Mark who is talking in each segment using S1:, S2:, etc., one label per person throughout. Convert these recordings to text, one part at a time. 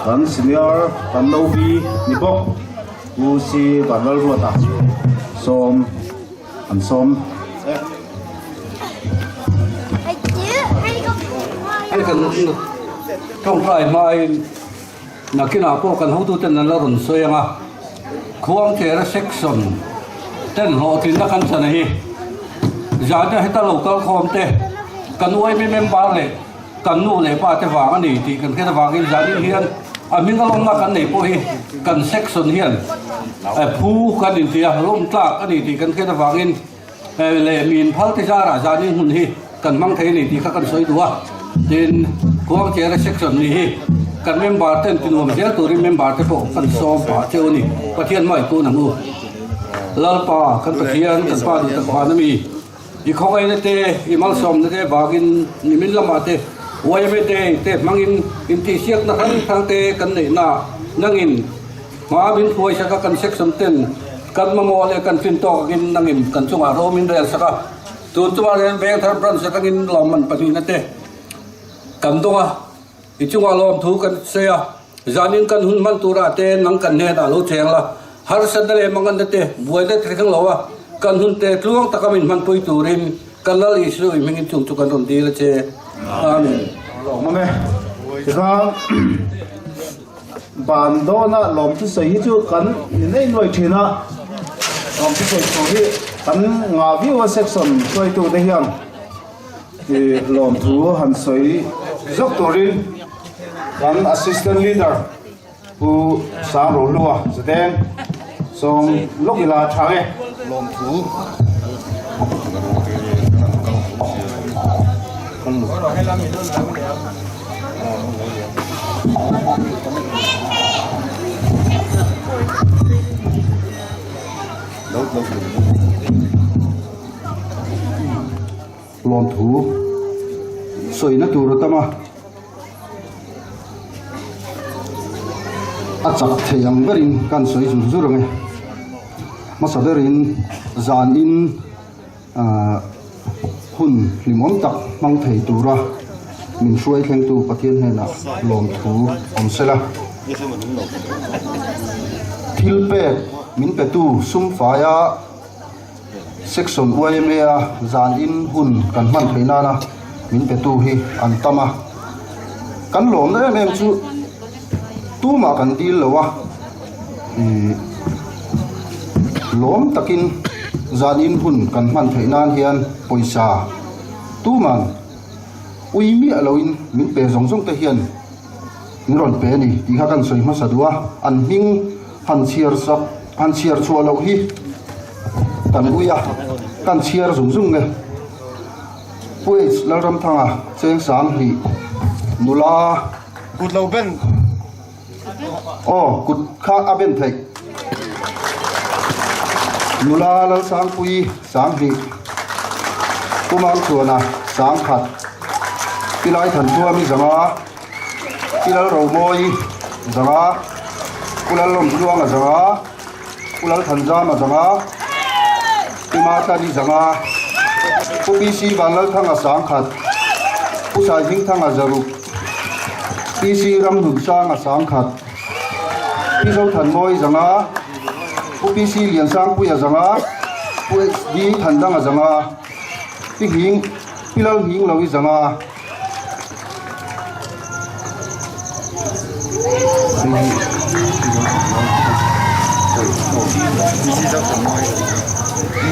S1: Kan senior kan Novi ni bawk Pu C Vanlalruata sawm an sawm e.
S2: Hei kan tawngtai hmain nakinah pawh kan hotuten an la rawn sawi ang a, Khuangchera section ten hlawhtlinna kan chan hi zan heta lo kal khawm te kan uaimi member leh Kan nu leh pa te vang a ni tih kan hriat avangin zanin hian a hming a lawmna kan neih pawh hi kan section hian phu kan inti a, lawm tlak a ni tih kan hriat avangin leh mi inphal te zarah zanin hmun hi kan hmang thei a ni tih kha kan sawi duh a. Tin, Khuangchera section nih hi kan member ten tinuam zel turin member te pawh kan sawm pah cheu a ni. Pathian hmai tun ang u. Lalpa kan Pathian kan Pa duh tak van a mi. I khawngaihna te, i malsawmna te vangin nimin lamah te YMA Day te hmangin intihsiakna hrang hrang te kan neihna nangin hma min hruai sak a, kan section ten kan mamawh leh kan fin tawk angin nangin kan chungah ro min rel sak a. Tun chungah hian Vengthar Branch atangin lawmman pahnihna te kan dawng a, i chungah lawmthu kan sawi a, zanin kan hun hman turah te nang kan hnenah lo cheng la, Harsatna leh manganna te buaina thleng lo a, kan hun te tluang taka min hmanpui turin kan Lal Isu i hmingin chung chu kan rawn dil a che. Amen.
S1: Lawm awm e. Tikhan ban dawna lawm thusawi hi chu kan inei nuai thin a, lawm thusawi tur hi kan ngah viau a section hruaitute hian lawmthu han sawi zawk turin kan assistant leader Pu Sang Rohlua Zadeng sawm lawk ila tha nge.
S3: Lawmthu
S4: Lawmthu sawina tur a tam a. A chak thei ang berin kan sawi zur zur ang e. Hmasa berin zanin ahh hun hlimawm tak hmang thei tura min hruai thlengtu Pathian hnenah lawmthu awm sela. Thil pek min petu sum faia Section YMA a zanin hun kan hman theih nana min petu hi an tam a, kan lawmna em em chu tumah kan dil lo a, ih lawm takin zanin hun kan hman theih nan hian pawisa tuman ui miah loin min pe zawng zawng te hian min rawn pe a ni tih kha kan sawi hmasa duh a, an hming han chhiar sak han chhiar chhuah loh hi kan ui a, kan chhiar zung zung nge. Pu H Lalramthanga cheng sang hnih nula
S3: Kut lo ben.
S4: Aw kut kha a ben theih. Nula Lalsangpui sang hnih Pu Mangchhuana sang khat Pilai Thantuami zanga Pi Lalromawi zanga, Pu Lalawmtluanga zanga, Pu Lalthanzama zanga, Pu Matlani zanga, Pu PC Vanlalthanga sangkhat, Pu Saihmingthanga zaruk, PC Ramhnunsanga sangkhat, Pi Zothanmawi zanga, Pu PC Liansangpuia zanga, Pu HD Thandanga zanga, Pi Hing, Pi Lalhinglovi zanga.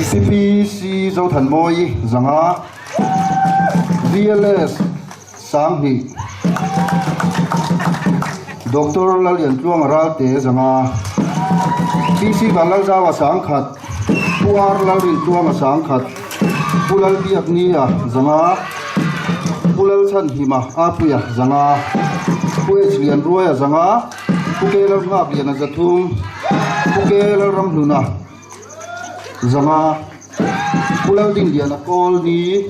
S4: CPC Zothanmawi zanga VLS Sanghnih Doctor Lalliantluanga Ralte zanga PC Vanlalzaua Sangkhat Pu R Lalrintluanga Sangkhat Pu Lalbiaknia zanga Pu Lalchhanhima Apuia zanga, Pu H Lianruaia zanga, Pu K Lalnghakliana Zathum, Pu K Lalramhluna zanga, Pu Laldingliana Kawlni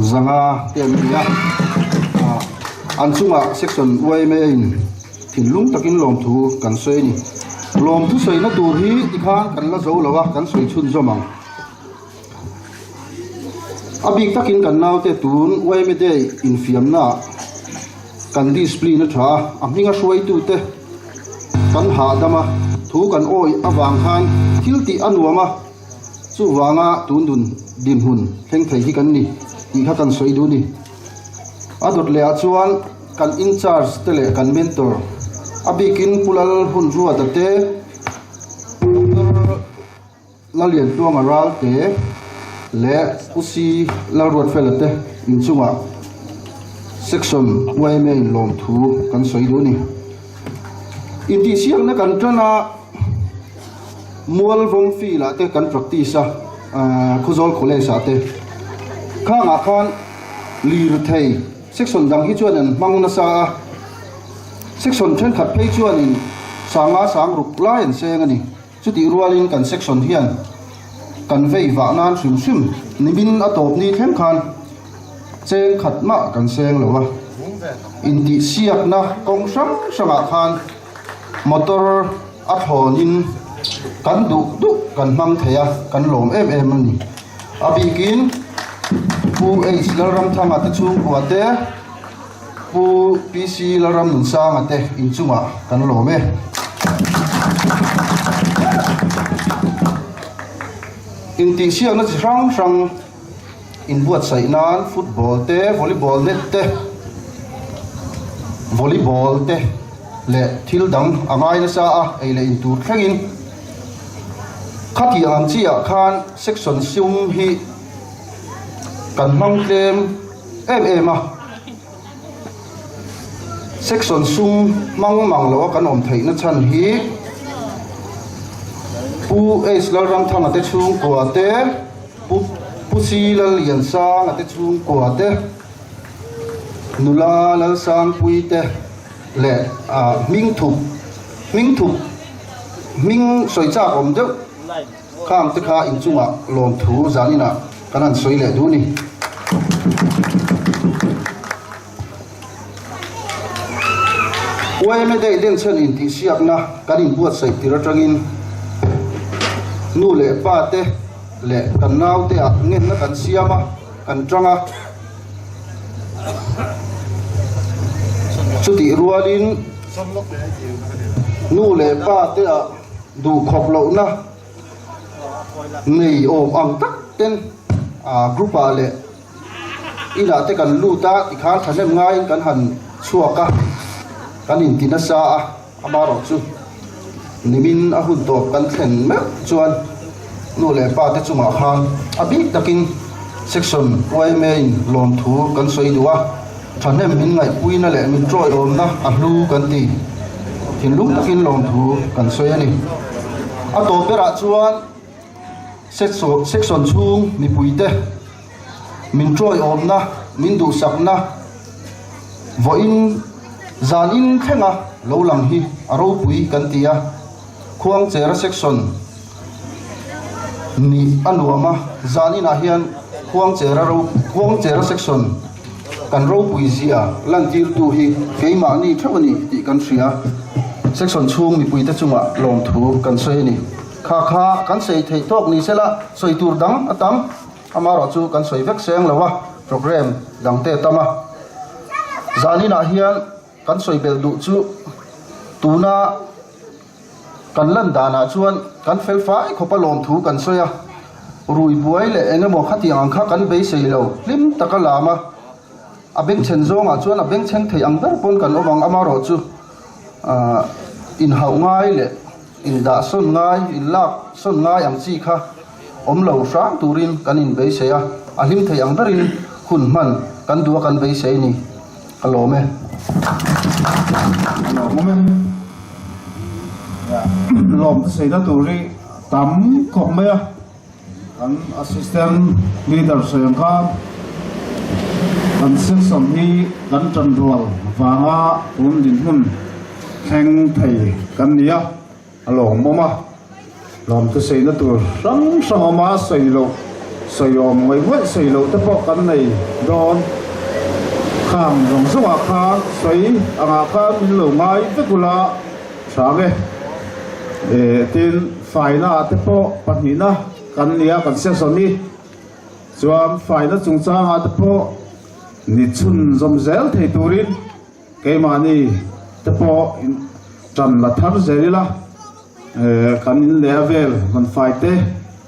S4: zanga te an ni a. An chungah Section yma in thinlung takin lawmthu kan sawi a ni. Lawmthu sawina tur hi tikhan kan la zo lo a, kan sawi chhunzawm ang. A bik takin kan naute tun YMA Day infiamna ah Kan discipline a tha a, a hminga hruaitute kan hahdam a, thu kan awih avang khan thil tih a nuam a, chuvanga tun dun dinhmun thleng thei hi kan ni tih kha kan sawi duh a ni. A dawt leh ah chuan kan in-charge te leh kan mentor a bikin Pu Lal Hun Ruata te, Doctor Laliantluanga Ralte leh Pu Si Lalruatfela te inchungah Section yma in lawmthu kan sawi duh a ni. Intihsiakna kan tan a, Mual vawm field ah te kan practice a, Khawzawl College ah te. Khangah khan lirthei section dang hi chuan an hmang nasa a, section thenkhat phei chuanin sanga sang ruk lai an seng a ni. Chutih rualin kan section hian kan vei vah nan hrim hrim nimin a tawp ni thleng khan cheng khat mah kan seng lo a, intihsiakna kawng hrang hrangah khan Motor a thlawnin kan duh duh kan hmang thei a, kan lawm em em a ni. A bikin Pu H Lalramthanga te chhungkua te, Pu PC Lalramnunsanga te inchungah kan lawm e. Intihsiakna chi hrang hrang inbuatsaih nan football te, volleyball net te, volleyball te leh thil dang a ngai nasa a, ei leh in tur thlengin khatiang ang chi ah khan section sum hi kan hmang tlem em em a, section sum hmang mang lo a kan awm theihna chhan hi Pu H Lalramthanga te chhungkua te. Pu Pu Si Lalliansanga te chhungkua te, nula Lalsangpui te leh ah hming thup hming thup hming sawi chak awm deuh khang te kha inchungah lawmthu zaninah kan han sawi leh duh a ni. Yma Day denchhen intihsiakna kan inbuatsaih tir atangin nu leh pa te leh kan naute ah ngenna kan siam a, kan tang a. Chutih rualin nu leh pa te ah duhkhawp lohna nei awm ang tak ten group ah leh Inah te kan lut a, tikhan thahnem ngaiin kan han chhuak a, kan inti nasa a, amaherawhchu nimin a hun tawp kan thlen meuh chuan nu leh pa te chungah khan a bik takin section yma in lawmthu kan sawi duh a, thahnem min ngaihpuina leh min tawiawmna a hlu kan ti. Thinlung takin lawmthu kan sawi a ni. A tawp berah chuan. Section chhung mipuite min tawiawmna, min duhsakna vawiin zanin thlenga lo lang hi a ropui kan ti a, Khuangchera section nih a nuam a, zaninah hian Khuangchera Khuangchera section kan ropui zia lantirtu hi keimahni theuh a ni tih kan hria, section chhung mipuite chungah lawmthu kan sawi a ni. Kha kha kan sawi theih tawk ni sela sawi tur dang a tam, amaherawh chu kan sawi vek seng lo a, program dang te a tam a. Zaninah hian kan sawi belh duh chu tuna kan lan danah chuan kan fel fai khawpa lawmthu kan sawi a, rui buai leh eng emaw khatiang ang kha kan beisei lo, hlim taka lam a, a bengchhen zawngah chuan a bengchheng thei ang ber pawn kan awm ang, amaherawh chu inhauh ngai leh. Indah sawn ngai, inlak sawn ngai ang chi kha awm lo hrang turin kan inbeisei a, a hlim thei ang berin hun hman kan duh a kan beisei a ni. Ka lawm e.
S1: Ka lawm awm e. Lawm saina tur hi tam khawp mai a. Kan Assistant Leader sawi ang khan kan section hi kan tan rual vanga tun dinhmun thleng thei kan ni a, a lawmawm a, lawmte saina tur hrang hrang awm a, sawi loh, sawi awm ngawih ngawih sawi loh te pawh kan nei dawn. Khang zawng zawngah khan sawi angah khan min lo ngai vek ula hrang e. Tin, faina ah te pawh pahnihna kan ni a, kan section hi chuan faina chungchangah te pawh ni chhunzawm zel thei turin. Keimahni te pawh tan la thar zel ila, kan in leh a vel kan fai te,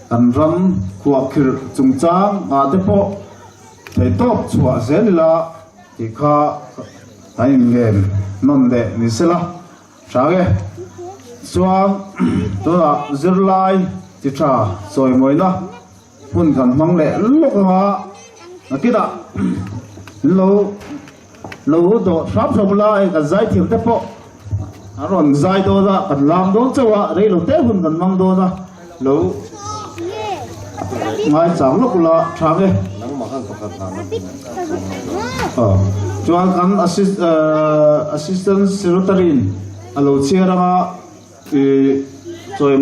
S1: kan ram khuahkhirh chungchang ah te pawh theihtawp chhuah zel ila tih kha kan inngen nawn leh ni sela. Tha nge? Chuan tunah zirlai chi tha chawimawina hmun kan hmang leh lawk anga nakinah min lo lo dawh hram hram ula hei kan zai thiam te pawh an rawn zai dawn a kan lam dawn chauh a rei lo te hun kan hmang dawn a lo ngaichang lawk ula tha nge? Chuan kan assistant secretary in a lo chhiar anga ih chawi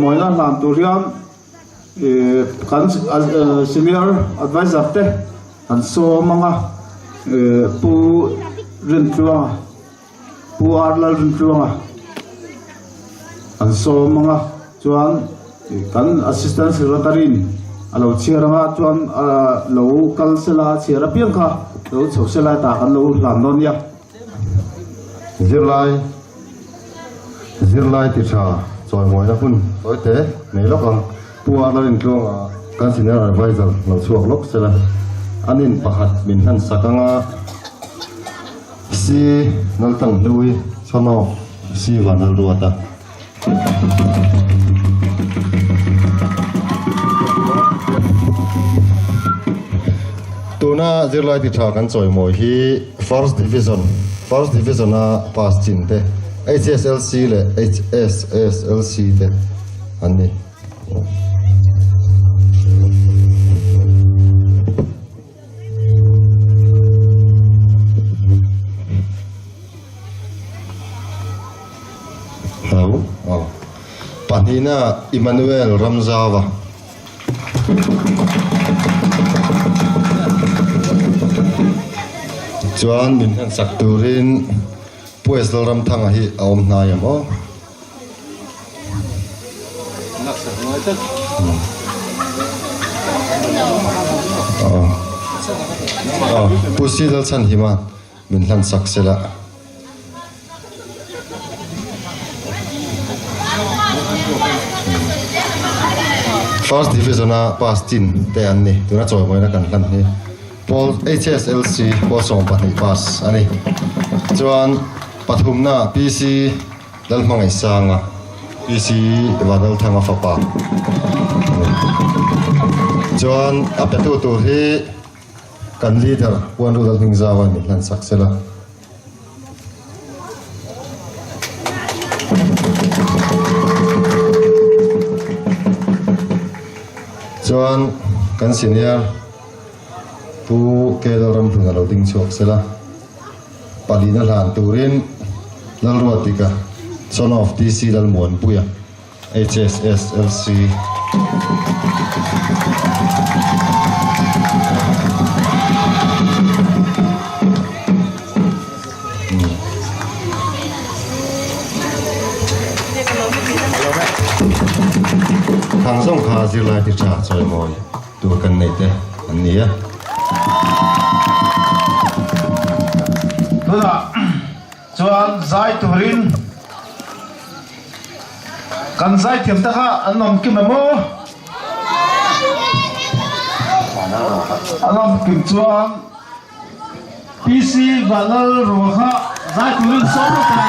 S1: mawina hlan tur hian ih kan senior advisor te an sawm anga ih Pu Rintluanga Pu R Lalrintluanga an sawm anga chuan kan assistant secretary in a lo chhiar anga chuan lo kal sela chhiar apiang kha lo chho sela tah kan lo hlan dawn nia.
S5: Zirlai Zirlai ti tha chawimawina hun tawi te nei lawk ang. Pu R Lalrintluanga kan senior advisor lo chhuak lawk sela an in pakhat min hlan sak anga. Si Naltang Hlui, son of Si Vanlalruata. Tuna zirlai ti tha kan chawimawi hi First Division, First Division a pass chin te, HSLC leh HSSLC te an ni. Hlo aw. Pahnihna Emmanuel Ramzauva. Chuan min hman sak turin Pu Esdal Ramthanga hi a awm hnai em aw. Pu Si Lalchhanhima min hlan sak sela. First Division a pass chin te an ni. Tuna chawimawina kan hlan hi Pawl HSLC pawl 12 pass a ni. Chuan pathumna PC Lalhmangaihsanga, PC Vanlalthanga fapa chuan a petu tur hi kan leader Puan Rudal Hmingzau a ni hlan sak sela. Chuan kan senior Pu K Lalramhlun a lo ding chhuak sela. Palina hlan turin Lalruatika, son of DC Lalmuanpuia, HSSLC. Thangzawng kha zirlai ti tha chawimawi tur kan neih te an ni a.
S1: Tunah chuan zai turin kan zai thiam te kha an awm kim em aw? An awm kim chuan PC Vanlal Rua kha zai turin sawm rawh ta.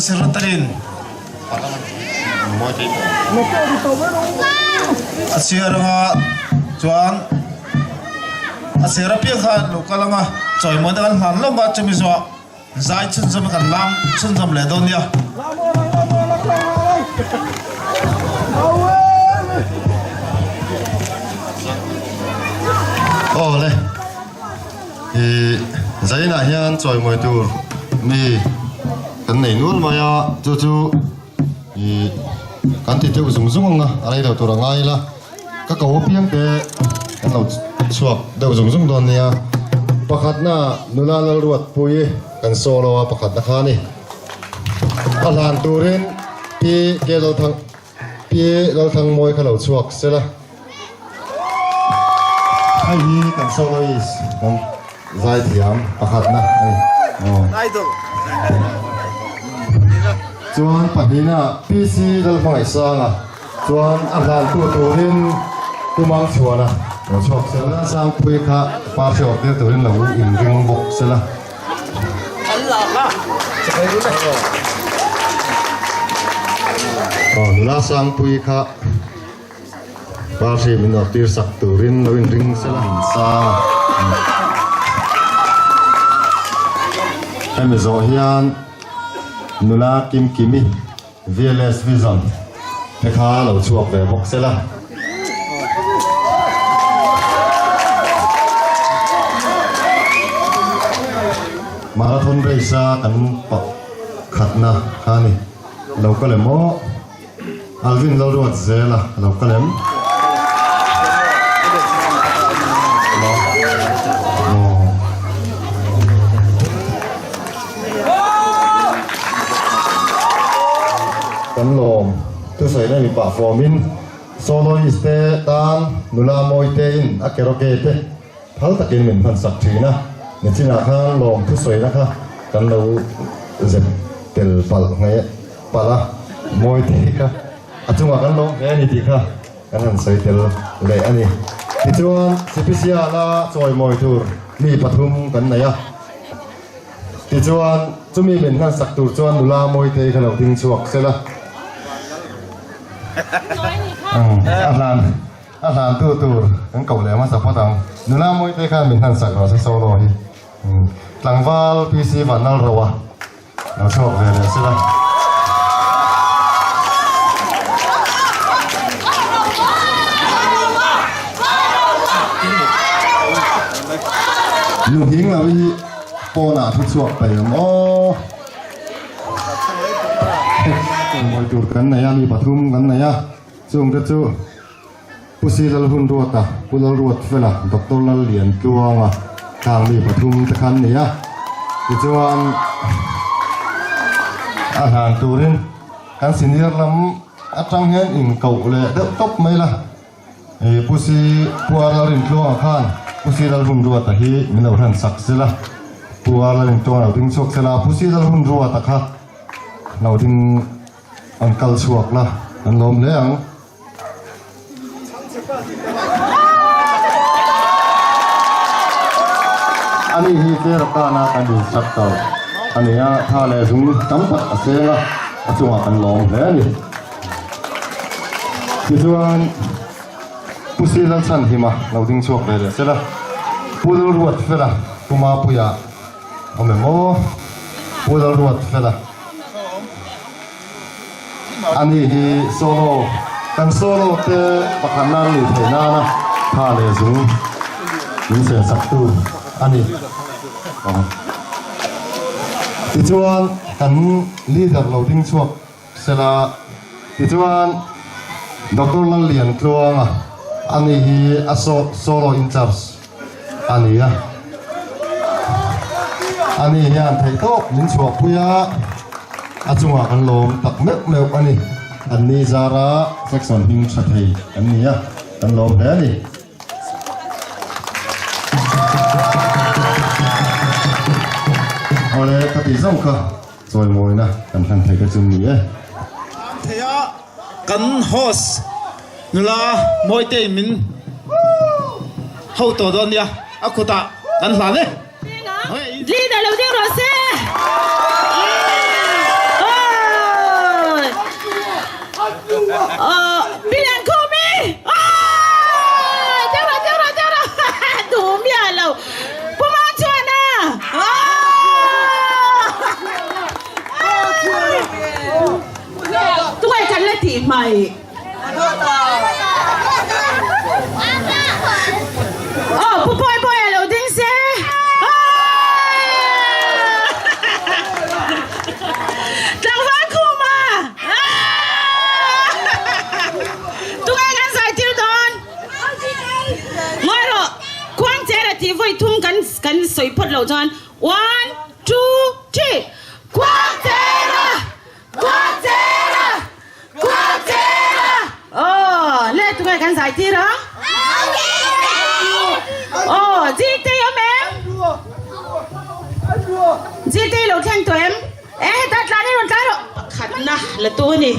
S6: Secretary-in a chhiar anga chuan a chhiar apiang kha an lo kal anga chawimawi te kan hlan lawm a chumi zawh zai chhunzawm kan lam chhunzawm leh dawn nia.
S5: Aw le. Ih zainah hian chawimawi tur mi kan nei nual mai a, chu chu ih kan ti deuh zung zung ang a, a rei lo tur a ngai ila, ka ko apiang te kan lo chhuak deuh zung zung dawn nia. Pakhatna nula Lalruatpui kan solo a pakhatna kha a ni. A hlan turin Pi Ke Lalthang Pi Lalthangmawi kha lo chhuak sela. Hei hi kan soloist kan zaithiam pakhatna a ni. Chuan pahnihna PC Lalhmangaihsanga chuan a hlantu turin Tumang Chhuana lo chhuak sela. Sangpui kha party awrh tir turin lo inring bawk sela. Aw nula Sangpui kha Party min awrh tir sak turin lo inring sela min sang a. Hemi zawh hian nula Kimkimi VLS Vision te kha lo chhuak ve bawk sela. Marathon race a kan pakhatna kha a ni. Lo kal em aw? Alvin lo ruat zel a, lo kal em? Kan lawm thusawi na mi pah fawmin soloist te tan nula mawi te in a karaoke te phal takin min hman sak thin a, nichinah khan lawm thusawi na kha kan lo zep tel palh nge. Palh a mawi thei kha a chungah kan lawm hle a ni tih kha kan han sawi tel leh a ni. Tichuan Sipisiala chawimawi tur mi pathum kan nei a, tichuan chumi min hlan sak tur chuan nula Mawitei kha lo ding chhuak sel a. A hlan a hlan tu tur kan koh leh hmasa phawt ang. Nula Mawitei khan min hlan sak rawh se solo hi. Tlangval PC Vanlalroa. Lo chhuak ve leh sila. Nu hing lo hi pawnah thu chhuak peih ang aw. Mawi tur kan nei a, mi pathum kan nei a, chungte chu Pu Si Lalhunruata, Pu Lalruatfela, Doctor Lalliantluanga khang mi pathum te kha an ni a. Tichuan a hlan turin kan senior lam atang hian inkoh leh deuh tawp mai la. Pu Si Pu Ar Lalrintluanga khan Pu Si Lalhunruata hi min lo hran sak sela, Pu Ar Lalrintluanga lo ding chhuak sela, Pu Si Lalhunruata kha lo ding an kal chhuak la, an lawm hle ang. Ani hi Kerakana kan instructor a ni a, tha leh zung tam tak a seng a, a chungah kan lawm hle a ni. Tichuan Pu Si Lalchhanhima lo ding chhuak ve leh sela, Pu Lalruatfela, Pu Mapuia awm em aw? Pu Lalruatfela. Ani hi solo kan solo te pakhat nan nih theih nana tha leh zung min sen sak tu a ni. Tichuan kan leader lo ding chhuak sela tichuan Doctor Lalliantluanga ani hi a solo in charge a ni a. Ani hian theihtawp min chhuahpui a, a chungah kan lawm tak meuh meuh a ni. An ni zara section hming tha thei kan ni a, kan lawm hle a ni. Awle ka tih zawng kha chawimawina kan hlan thei te chu ni e.
S6: Thei a kan host Nula Mawitei min ho tawh dawn nia, a kutah kan hlan e.
S7: Leader lo ding rawh se. Pi Liankhumi! Aww! Deuh rawh, deuh rawh, deuh rawh! Duh miah lo. Pu Mangchhuana! Aww! Tungai kan la tih hmai. Aw, Pu Pawi Pawi a lo ding se. Tlangval Khuma! Tunge kan zai tir dawn? Ngawi rawh, Khuangcher a tih vawi thum kan kan sawi phawt loh chuan one, two, three, Khuangchera! Khuangchera! Khuangchera! Aw, le tunge kan zai tir ang? Aw, Zitei awm em? Zitei lo thleng tawh em? E heta tlan hi rawn tlai rawh. Pakhatna la tu a ni.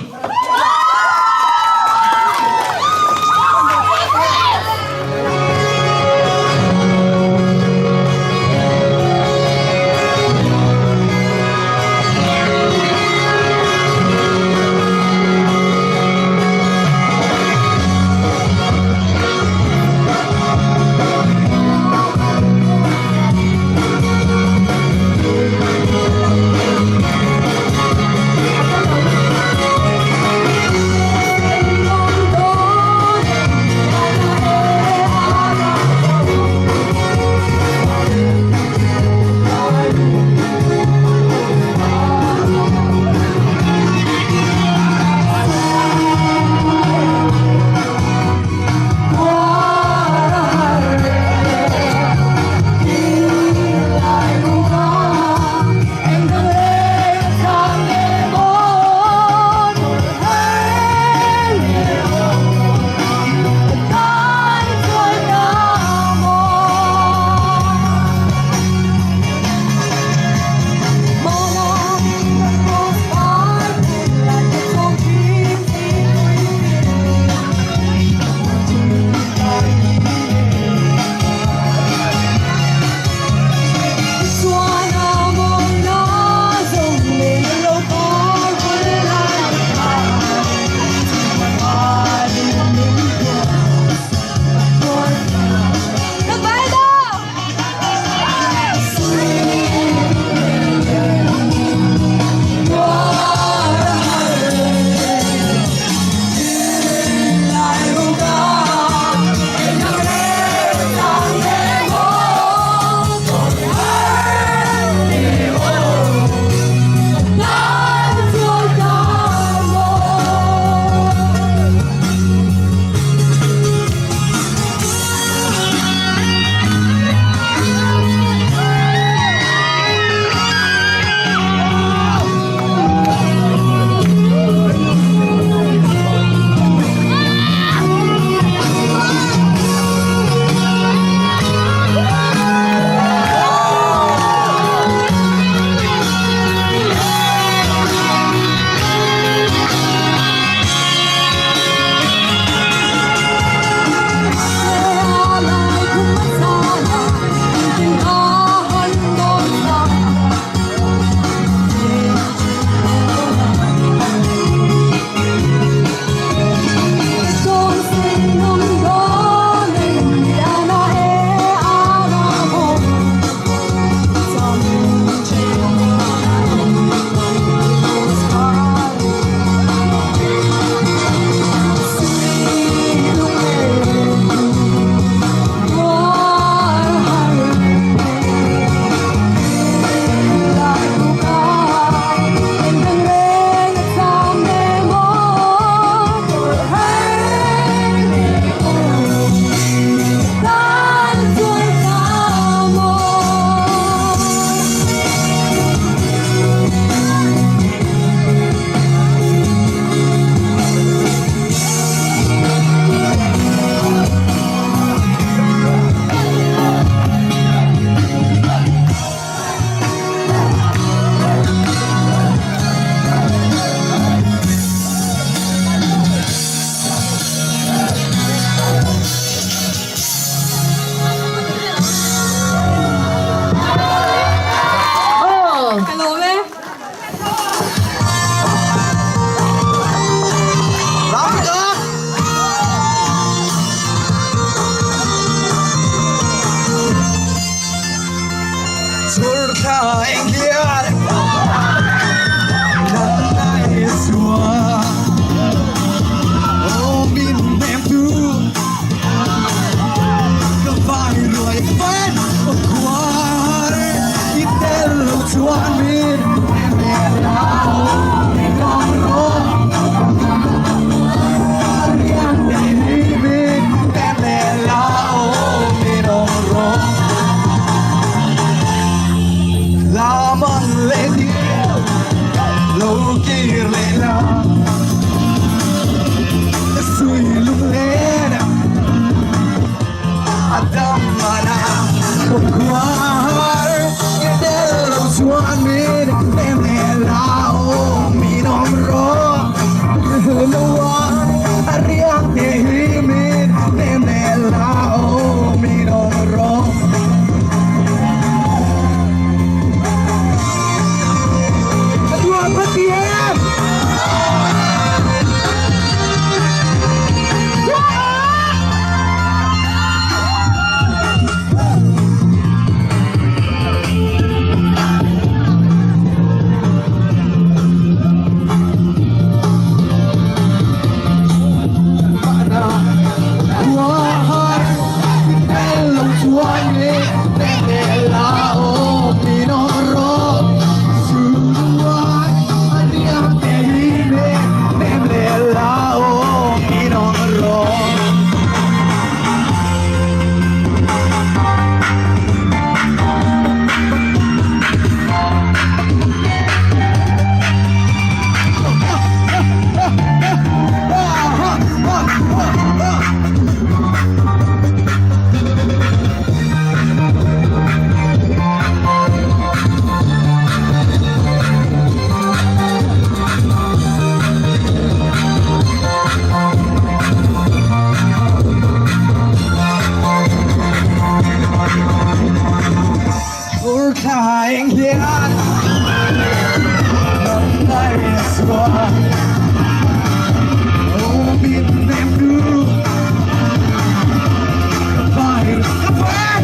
S8: Chhur thla eng hian Nang Isua Ô min nem tu Ka vai ruai ven o khuar I tel lo chuan min nem la min awm rawh Riang te hi min nem la min awm rawh La man le di lo kir le la Sui lung len Adam mana o khuar I tel lo chuan min nem la o min awm rawh Lo riang te hi min nem la o min awm rawh Aduan Pathian Chhur thla eng hian Nang Isua Ô min nem tu Ka vai ka vai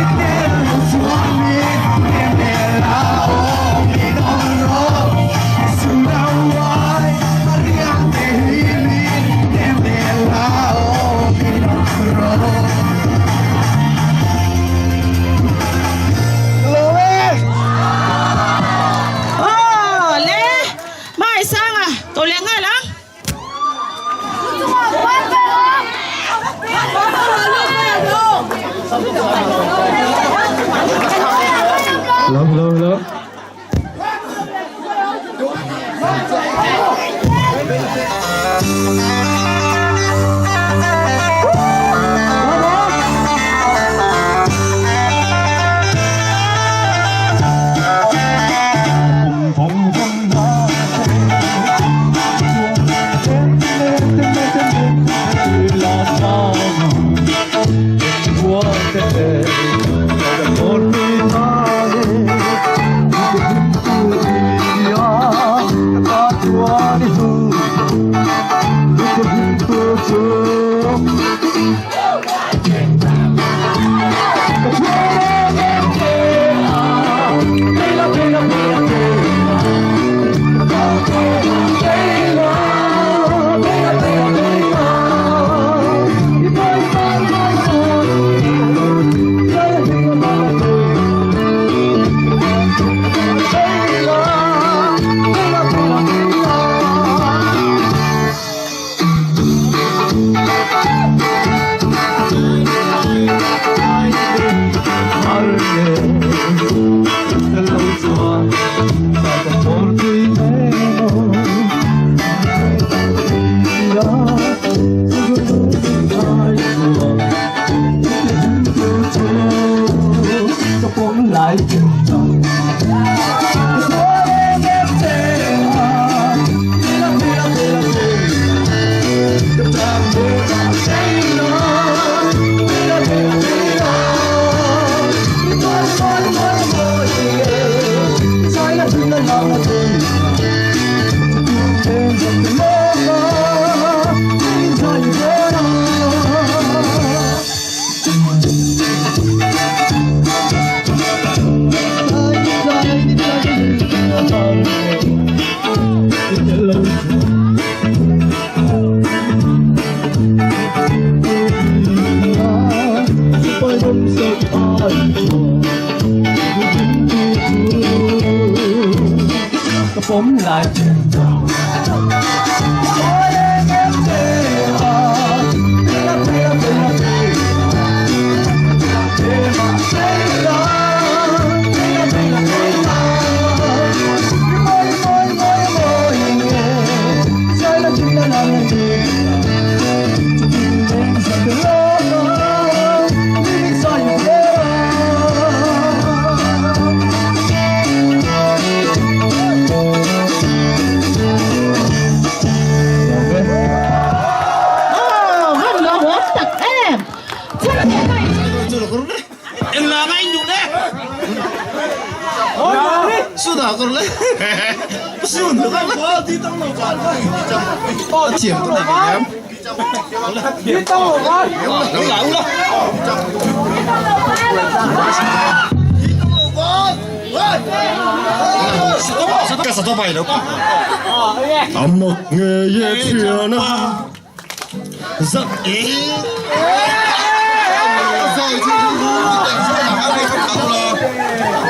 S8: I tel lo chuan min nem la o min awm rawh Surawa riang te hi min nem la o min awm rawh
S7: Oh, le mai sanga to le nga lang.
S9: Hello, hello, hello.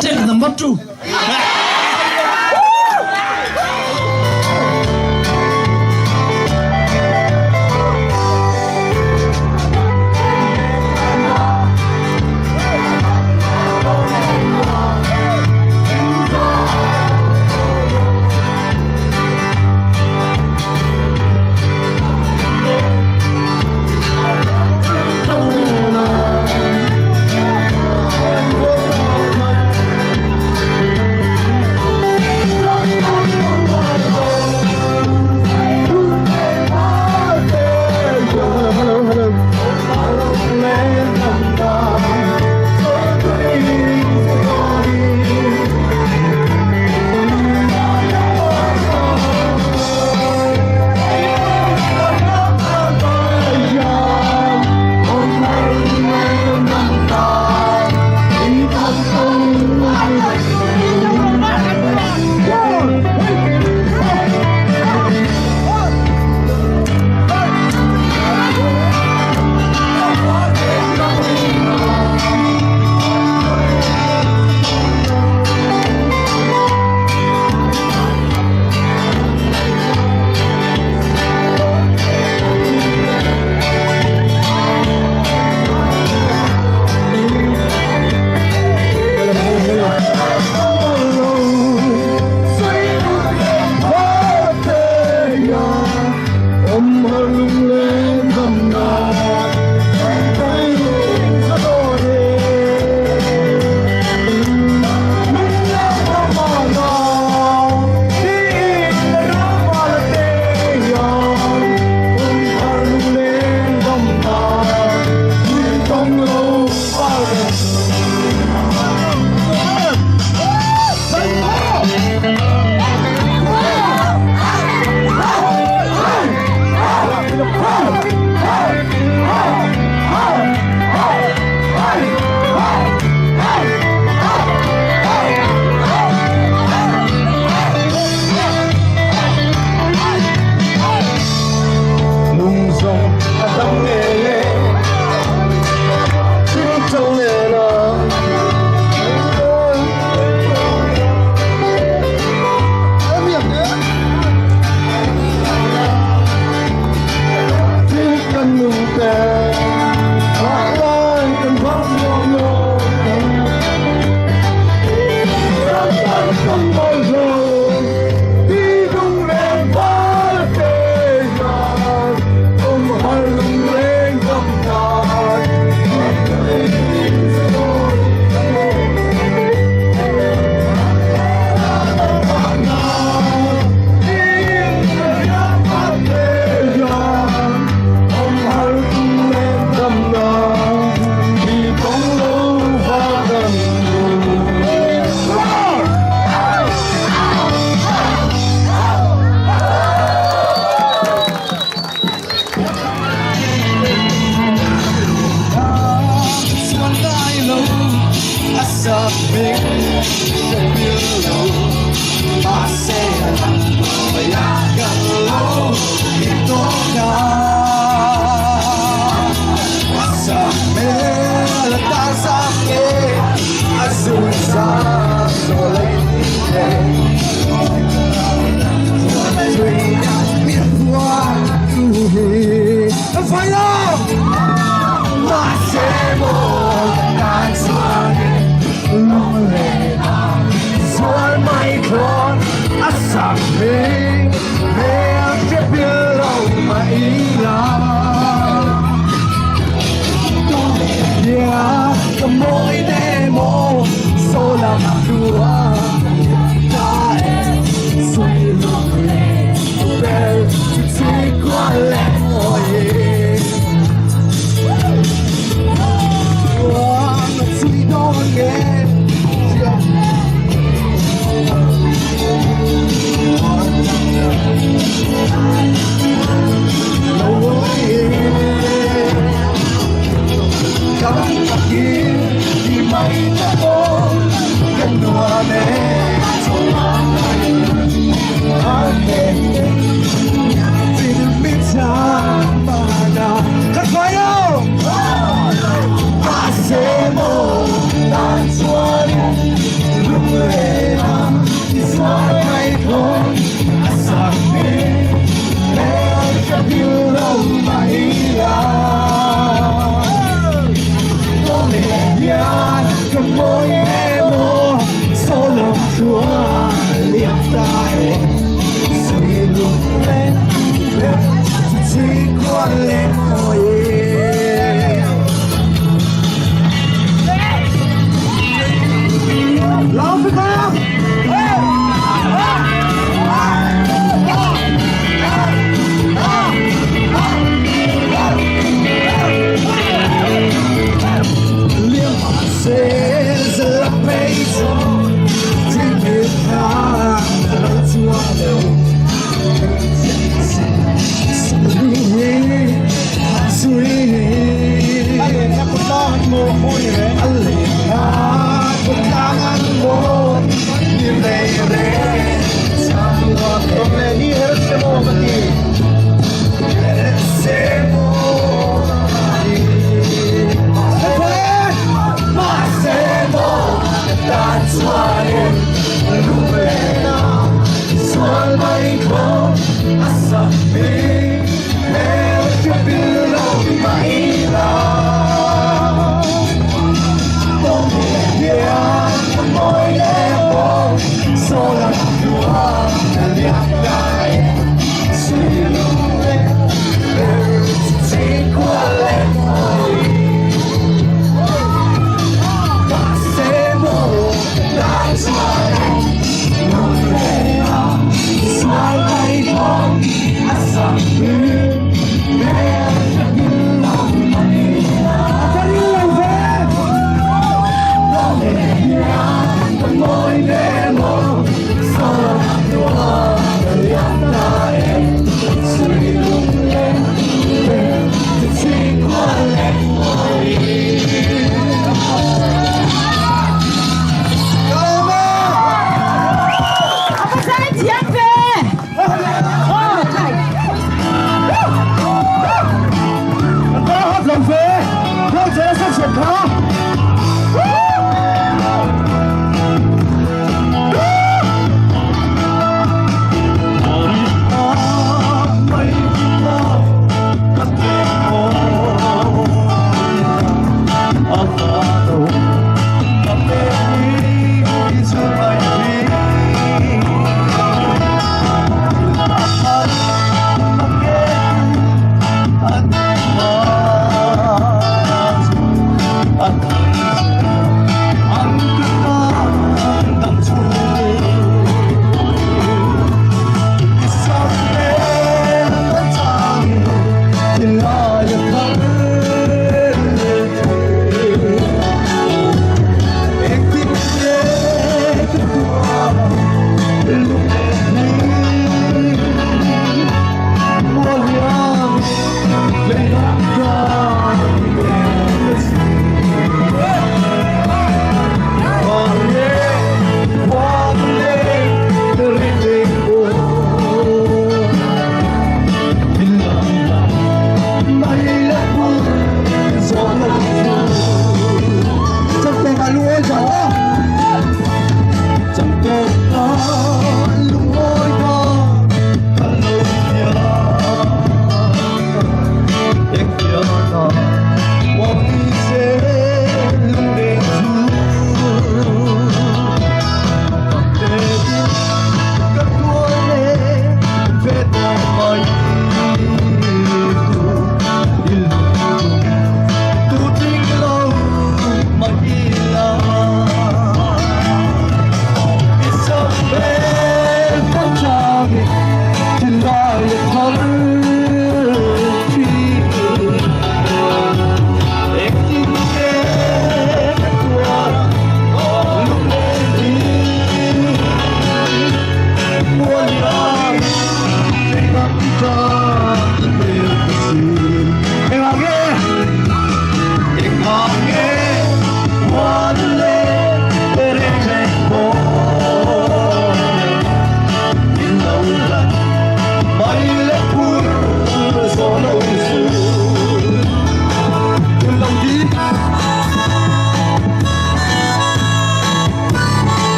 S6: Check number 2.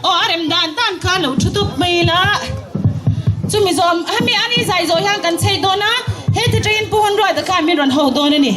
S7: Aw a rem dan dan kha lo thu tawp mai ila. Chumi zawm hemi ani zai zawh hian kan chei dawn a, heti tangin Pu Hunruata khan min rawn ho dawn a ni.